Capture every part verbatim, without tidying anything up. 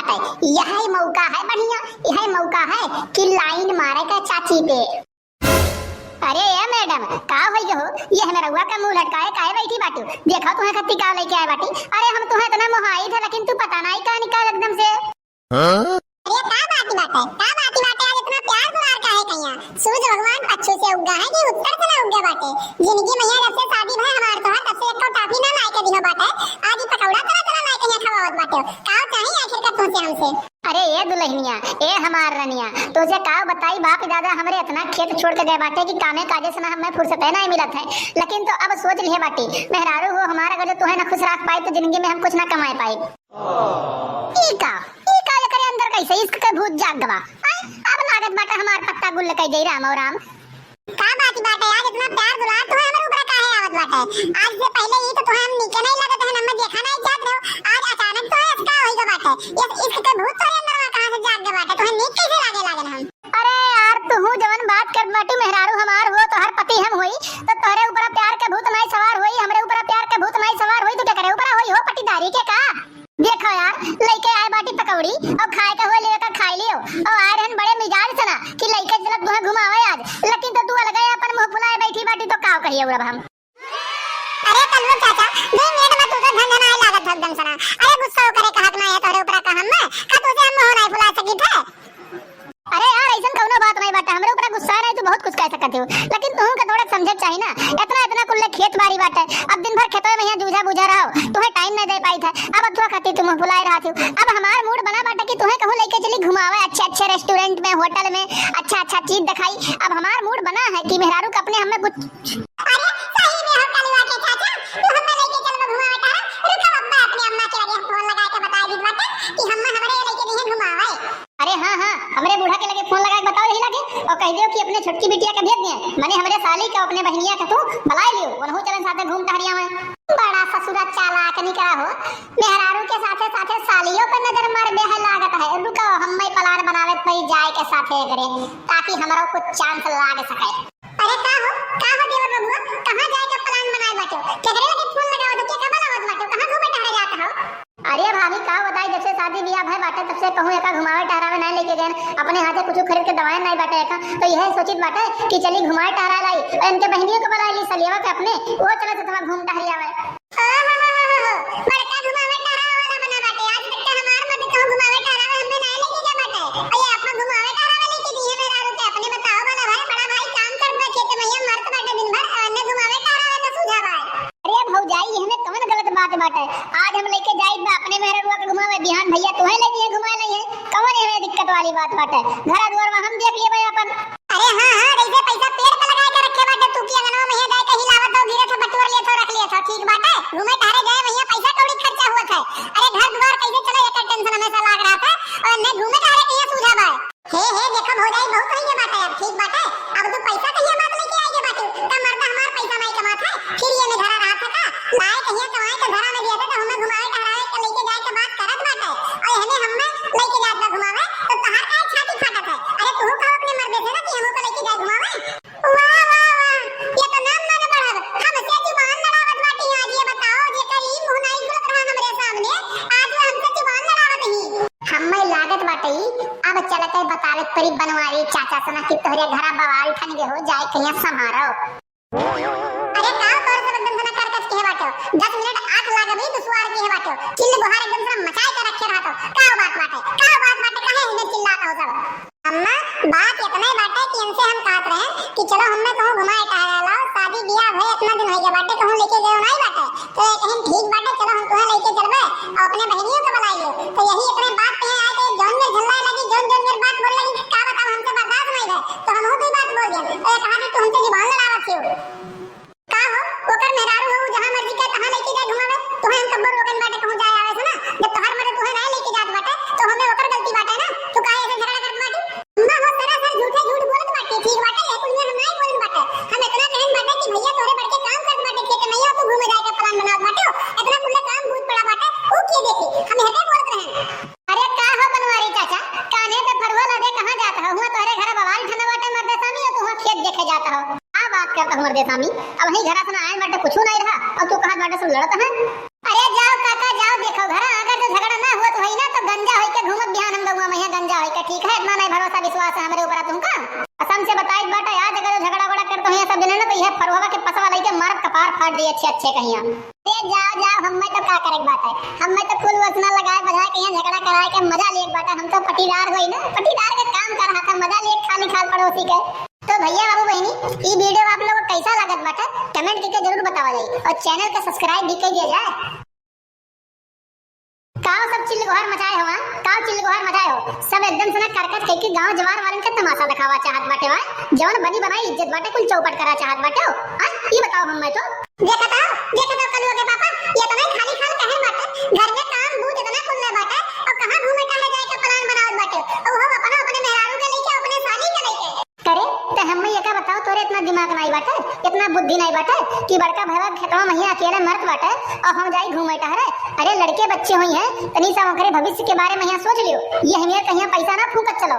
यही मौका है बढ़िया, यही मौका है कि लाइन मारे के चाची पे। अरे ए मैडम, का होई हो? ये हमरउआ का मुंह लटकाए काहे बैठी बाटू? देखा तुहे खत्ती का लेके आए बाटी। अरे हम तुहे इतना मोहाई थे, लेकिन तू पता नहीं का निकाल एकदम से। हाँ? अरे का बात बाटे, का बात बाटे? आज इतना प्यार दुलार काहे कइया? सूरज भगवान पच्छू से उगा है कि उत्तर से ना उगे बाटे? जिंदगी में यहाँ जब से शादी भय हमार तोहार, तब से एको टाफी ना लाए के दिहो बाटे। आज ई पकौड़ा तरह तरह लाए के यहाँ खवावत बाटे। का चाही आखिर का तुमसे हमसे? अरे ए दुल्हनिया, ए हमार रनिया, तुझे का बताई, बाप दादा हमरे इतना खेत छोड़ के गए बाटे कि कामे काजे से ना हमें फुर्सते नहीं मिलत है। लेकिन तो अब सोच लिहे बाटी, मेहरारू हो हमारा, अगर जो तुहे ना खुश रख पाई तो जिंदगी में हम कुछ ना कमाए पाई। ई का, ई का एकरे अंदर कैसे इश्क के भूत जाग गवा? आय, अब लागत बाटे हमार पत्ता गुल कई जाई राम और राम। का बात बाटे, आज इतना प्यार दुलार तुहे हमरे ऊपर काहे आवत बाटे? आज से पहले ई तो तुहे हम नीके नहीं लगत है, हमें देखा नहीं जात रहो। आज अचानक तो ऐसा का होई गवा बाटे? ये इश्क के भूत तोरे अंदर में कहाँ से जाग गवा बाटे? तुहे नीक कैसे लागे लागन हम? अरे यार, तुहू जवन बात कर बाटू, मेहरारू हमार हो, तोहर पति हम होई, तो तोहरे ऊपर प्यार के भूत नहीं सवार होई, हमरे ऊपर प्यार के भूत नहीं सवार होई, तो केकरे ऊपर होई हो, पटीदारी के का? देखो यार, लइके आए बाटी पकौड़ी, और खाए के हुए लेवे का खाई लियो, और आए रहन बड़े मिजाज से ना कि लइके चलब तुहे घुमावे आज, लेकिन तो तू अलगे अपन मुंह फुलाए बैठी बाटी, तो का कहिए अब हम? अरे कल्लू चाचा, दो मिनट में तू तो झनझनाए लागत हो एकदम से ना। अरे गुस्सा करे कहत ना है तोरे ऊपर का हम, का तुझे हम मुंह नहीं फुला सकी थे? अरे यार, ऐसन कौनो बात नहीं बाटे, हमरे ऊपर गुस्सा नहीं, तू बहुत कुछ कह सकत हो, लेकिन तू का थोड़ा समझे चाही ना। इतना, इतना कुल्ले खेत बाड़ी बाटे, अब दिन भर खेतवे में यहाँ जूझा बूझा रहो, तुहे टाइम नहीं दे पाई था, अब अथवा खातिर तुम फुलाए रहा थी। अब हमार मूड बना बाटे कि तुहे कहूँ लेके चली घुमावे अच्छे अच्छे रेस्टोरेंट में, होटल में, अच्छा अच्छा चीज दिखाई। अब हमार मूड बना है कि मेहरारू का अपने हमें कुछ अरे सही में हो कलुआ के चाचा, तू हमें लेके चलबो घुमावे टहरा। रुको अब्बा, अपने अम्मा के लगे हम फोन लगा के बता दी बाटे कि हम्मा हमरे लेके नहीं घुमावे। अरे हाँ हाँ, हमरे बूढ़ा के लगे फोन लगा के बताओ यही लगे, और कह दियो कि अपने छोटकी बिटिया के भेज दिए, मने हमरे साली का अपने बहनिया का तू बुलाए लियो, उनहु चलन साथे घूम टहरी आवे। बड़ा ससुरा चालाक निकला हो, मेहरारू के साथे साथे सालियों पे नजर मार दे है लागत है। रुको, हम मैं प्लान बनावे पड़ी जाए के साथे एकरे, ताकि हमरो कुछ चांस लाग सके। अरे का हो, का हो देवर बबुआ, कहाँ जाए के प्लान बनाए बाटे? केकरे लगे फोन लगावत हो, के का बनावत बाटे? कहाँ घूमे टहरे जात हो? अरे भाभी, का बताई, जब से शादी ब्याह भय बाटे, तब से कहूँ एका घुमावे टहरावे नहीं लेके गए, अपने हाथे कुछ खरीद के दवाई नहीं बाटे एका, तो यह सोचित बाटे कि चली घुमावे टहरा लाई, और इनके बहनियों को बुला ली, सलियावा के अपने, वो चला तो थोड़ा घूम टहरी आवे। ओहो, बड़का घुमावे टहरावे वाला बना बाटे। आज तक के हमार मत कहूँ घुमावे टहरावे हमने नहीं लेके गए बाटे। अरे आपन घुमावे टहरावे लेके दिए मेहरारू के, अपने बताओ भला भाई, बड़ा भाई काम करत बा खेत में, ये मरत बाटे दिन भर, और इन्हें घुमावे टहरावे का सूझा बा। अरे भौजाई, इहमें कवन गलत बात बाटे? आज हम लेके जाइत बा अपने मेहररुआ के घुमावे, बिहान भैया तुहे ले लिए घुमाए ले है, कवन इहमें दिक्कत वाली बात बाटे? घर दुआर में हम देख लेबे अपन। अरे हाँ, हाँ, जैसे पैसा पेड़ पे लगा के रखे बाटे तू, कि अंगनवा में यहाँ जाए के हिलावत हो, गिरत हो, बटोर लेत हो, रख लेत हो, ठीक बाटे। घूमे टहरे गए, वहीं पैसा कौड़ी खर्चा हुआ था। अरे घर दुआर कैसे चले, एकर टेंशन हमेशा लाग रहा था। और नहीं घूमे टहरे के यहाँ सूझा बा। हे, हे, देखो भौजाई, बहुत सही के बाटे, अब ठीक बाटे। अब तू पैसा कहिया बात लेके आए के बाटे, का मर्दा हमार पैसा नहीं कमात है, फिर ये में धरा रहा था का? लाए कहिया कमाए के धरा में दिया था, तो हमें घुमाए टहराए के लेके जाए के बात करत बाटे, और एहने हमें लेके जात बा घुमावे, तो तहार काहे छाती फाटत है? अरे तू कहो अपने मर्दे से ना कि हमको लेके जाए घुमावे। वाह, वाह, वाह, ये तो नाम ना बढ़ब, हमसे जुबान लड़ावत बाटी आज, ये बताओ, जेकर ई मुंह नहीं खुलत रहा हमरे सामने, आज वो हमसे जुबान लड़ावत ही। हम्मे लागत बाटे, अब चलते बतावे परी बनवारी चाचा से ना कि तोहरे घरा बवाल ठन गए हो, जाए कहिया संभारो। अरे का तोर सब एकदम से ना करकच के बाटे, दस मिनट आंख लागबी दुसवार के बाटे, चिल्ल गुहार एकदम से ना मचाए के रखे रहत हो, का बात बाटे, का बात बाटे, काहे हमें चिल्लात हो सब? अम्मा, बात इतना ही बाटे कि इनसे हम कहत रहे कि चलो हमें कहूँ घुमाए टहरा लाओ, शादी ब्याह भए इतना दिन हो गया बाटे, कहूँ लेके गए नहीं बाटे, तो ये कहें ठीक बाटे, चलो हम तुम्हें लेके चलबे और अपने बहनियों को बुलाई लो। तो यही इतने बात कहे आए थे, जौन में झल्लाए लगी, जौन जौन में बात बोल लगी, का बताओ हमसे बर्दाश्त नहीं है, तो हम भी बात बोल दिया। तो ये कहा कि तू हमसे जुबान लड़ावत थी। का हो, ओकर मेहरारू हो, जहाँ मर्जी के तहाँ लेके जाए घुमावे, तुहे हम कब्बो रोकन बाटे कहूँ जाए आवे से ना, जब तोहर मर्द तुहे नहीं लेके जात बाटे, तो हमें ओकर गलती बाटे ना, तू काहे ऐसे झगड़ा करत बाटी? अम्मा हो सरासर झूठे झूठ बोलत बाटे, ठीक बाटे, ये कुल में हम नहीं बोलन बाटे, हम इतना कहन बाटे कि भैया तोहरे बड़के काम करत बाटे खेत में, या तू घूमे जाए के प्लान बनावत बाटे, इतना कुल काम भूत पड़ा बाटे, ऊ के देखी, हम हेते बोलत रहन। अरे का हो बनवारी चाचा, कान्हे पे फरुआ लदे कहाँ जात हो? हुआ तोहरे घर बवाल ठना बाटे मर्दे सामी, और तू हुआ खेत देखे जात हो। का बात करत हो मर्दे सामी? अब वही घरा से ना आए बाटे कुछ नहीं रहा, और तू कहाँ बाटे सब लड़त है? अरे जाओ काका जाओ, देखो घर अगर तो झगड़ा ना हुआ तो है ना, तो गंजा होई के घूम ठीक है, इतना नहीं भरोसा विश्वास है हमरे ऊपर तुमका? कसम से बताई बाटे, आज अगर झगड़ा वगड़ा करत होइहैं सब जने ना, तो यह फरुहवा के पसवा लइके मारब, कपार फाट दिए अच्छे अच्छे कहिया। ए जाओ जाओ, हम्मे तो का करेक बाटे, हम्मे तो कुल वसना लगाए बजाए कहिया झगड़ा कराए के मजा लेक बाटे। हम तो पटीदार होई ना, पटीदार के काम कर रहा था, मजा लेक खाली खाल पड़ोसी के। तो भैया बाबू बहिनी, ई video आप लोग को कैसा लागत बाटे, comment करके जरूर बतावा जाई और channel के subscribe भी कर दिया जाए। काव सब चिल्लगोहर मचाए हो, हाँ? काव चिल्लगोहर मचाए हो? सब एकदम से ना करकट कइके गांव जवार वालन के तमाशा देखावा चाहत बाटे, हाँ? जवन बनी बनाई इज्जत बाटे, कुल चौपट करा चाहत बाटे हो, हाँ? ई बताओ हम्मे तो। देखत हो, देखत हो कलुआ के पापा, ये तो नहीं खाली खाल कहन बाटे, घर में काम बूझ इतना कुल नहीं बाटे, और कहाँ घूमे टहले जाए के plan बनावत बाटे, और वो अपना अपने मेहरारू के लेके, अपने साली के लेके। करे, ते हम्मे ये का बताओ, तोरे इतना दिमाग नाई बाटे, इतना बुद्धि नाई बाटे कि बड़का भैया खेतवा में हियाँ अकेले मरत बाटे और हम जाई घूमे टहरे। अरे लड़के बच्चे होइहैं, तनी सा ओकरे भविष्य के बारे में हियाँ सोच लियो। ये हमें कहिया पैसा ना फूकत चलो।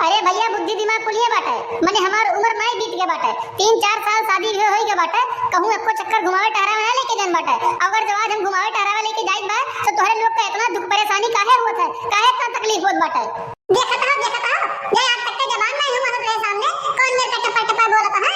अरे भैया बुद्धि दिमाग कुलिये बाटे, मने हमार उम्र नाई बीत गए बाटे, तीन चार साल शादी हुए होई गए बाटे, कहूँ एको चक्कर घुमावे टहरावे ना लेके जान बाटे। अगर जो आज हम घुमावे टहरावे लेके जाइत बा तो तोहरे लोग का इतना दुख परेशानी काहे हुआ था, काहे इतना तकलीफ होत बाटे? देखत हो, देखत हो, जे आज तक के जबान नहीं हुआ हमरे सामने, कौन मेरे पे टपर टपर बोलत है?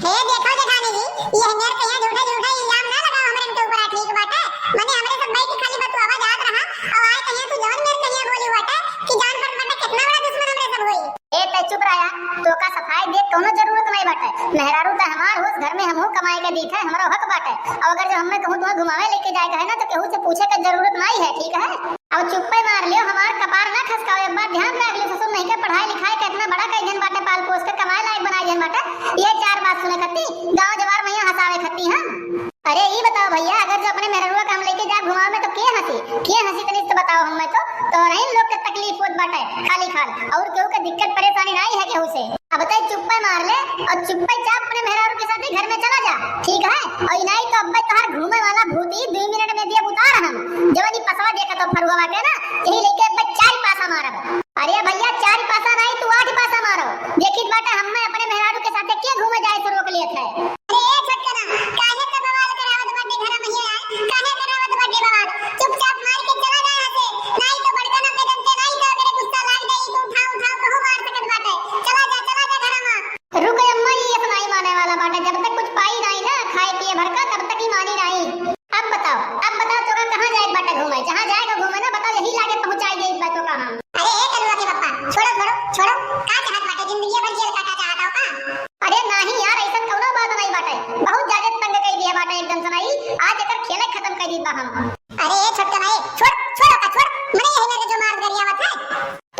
हे देखो जेठानी जी, ये मेरे कहिया झूठा झूठा इल्जाम ना लगाओ हमरे के ऊपर, ठीक बाटे? मने हमरे सब बैठ के खाली बतुआवा जात रहा, और आए कहिया तू जवन मेरे कहिया बोली बाटे कि जान पर बाटे कितना बड़ा दुश्मन हमरे सब होई। ए ते चुप रहा, तो का सफाई दे कोनो जरूरत नहीं बाटे। मेहरारू त हमार होस, घर में हमहू कमाए के दीत है, हमारो हक बाटे। और अगर जो हमें कहूँ तुम्हें घुमावे लेके जाए के है ना, तो केहू से पूछे के जरूरत नहीं है, ठीक है? अब चुप्पे मार लियो, हमार कपार ना खसकाओ, एक बात ध्यान रख लियो, ससुर नहीं के पढ़ाई लिखाई के इतना बड़ा कई जन बाटे, पाल पोस के कमाए लायक बनाए जन बाटे, ये चार बात सुने खत्ती, गाँव जवार में यहाँ हंसावे खत्ती हम। अरे ई बताओ भैया, अगर जो अपने मेहरुआ के हम लेके जा घुमावे में तो के हंसी, के हंसी तनी से बताओ हमें तो, तो नहीं लोग के तकलीफ होत बाटे खाली खाल, और केहू के दिक्कत परेशानी नहीं है केहू से। अब तै चुप्पे मार ले और चुप्पे चाप अपने मेहरारू के साथ ही घर में चला जा, ठीक है? और नहीं तो अब्बे तोहार घूमे वाला भूत ही दो मिनट में दिया उतार हम। जवानी पसवा देखा तो फरुआ के ना, यही लेके अब्बे चार पासा मारब। अरे भैया, चार पासा नहीं, तू आठ पासा मारो। देखित बाटे, हम्मे अपने मेहरारू के साथे के घूमे जाए से रोक लेत है? अरे ए छोटकना, काहे का बवाल करावत बाटे घर में ही आए? काहे करावत बाटे बवाल? चुपचाप मार के चला जा यहाँ से, नहीं तो बड़का ना पे डंटे, नहीं तो अगर गुस्सा लाग जाई तो उठा उठा कहूँ मार सकत बाटे। चला जा, चला जा घर में। रुक अम्मा, ये तो नहीं माने वाला बाटे, जब तक कुछ पाई नहीं ना खाए पिए भर का, तब तक ही मानी नहीं। अब बताओ, अब बताओ तोका कहाँ जाए बाटे घूमे? जहाँ जाए का घूमे ना, बताओ, यही लागे पहुँचाई दे बा तोका हम। अरे ए कलुआ के पप्पा, छोड़ो, छोड़ो, छोड़ो। का चाहत बाटे, जिंदगी भर जेल काटा चाहत हो का? अरे नहीं यार, ऐसन कौनो बात नहीं बाटे। बहुत ज्यादा तंग कर दिया बाटे एकदम से नहीं। आज एकर खेले खत्म कर दी बा हम। अरे ए छोटका भाई, छोड़, छोड़ ओका, छोड़। मने यही मेरे जो मार गरियावत है।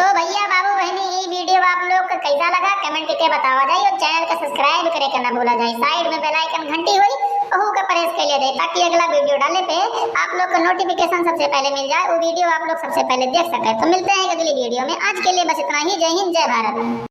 तो भैया बाबू बहनी, ई video आप लोग का कैसा लगा, comment करके बतावा जाए और channel का subscribe करे के ना भूला जाए। Side में bell icon घंटी होई, ओहू का press कर लिया जाए, ताकि अगला video डाले पे आप लोग को notification सबसे पहले मिल जाए, वो video आप लोग सबसे पहले देख सके। तो मिलते हैं एक अगली video में, आज के लिए बस इतना ही। जय हिंद, जय भारत।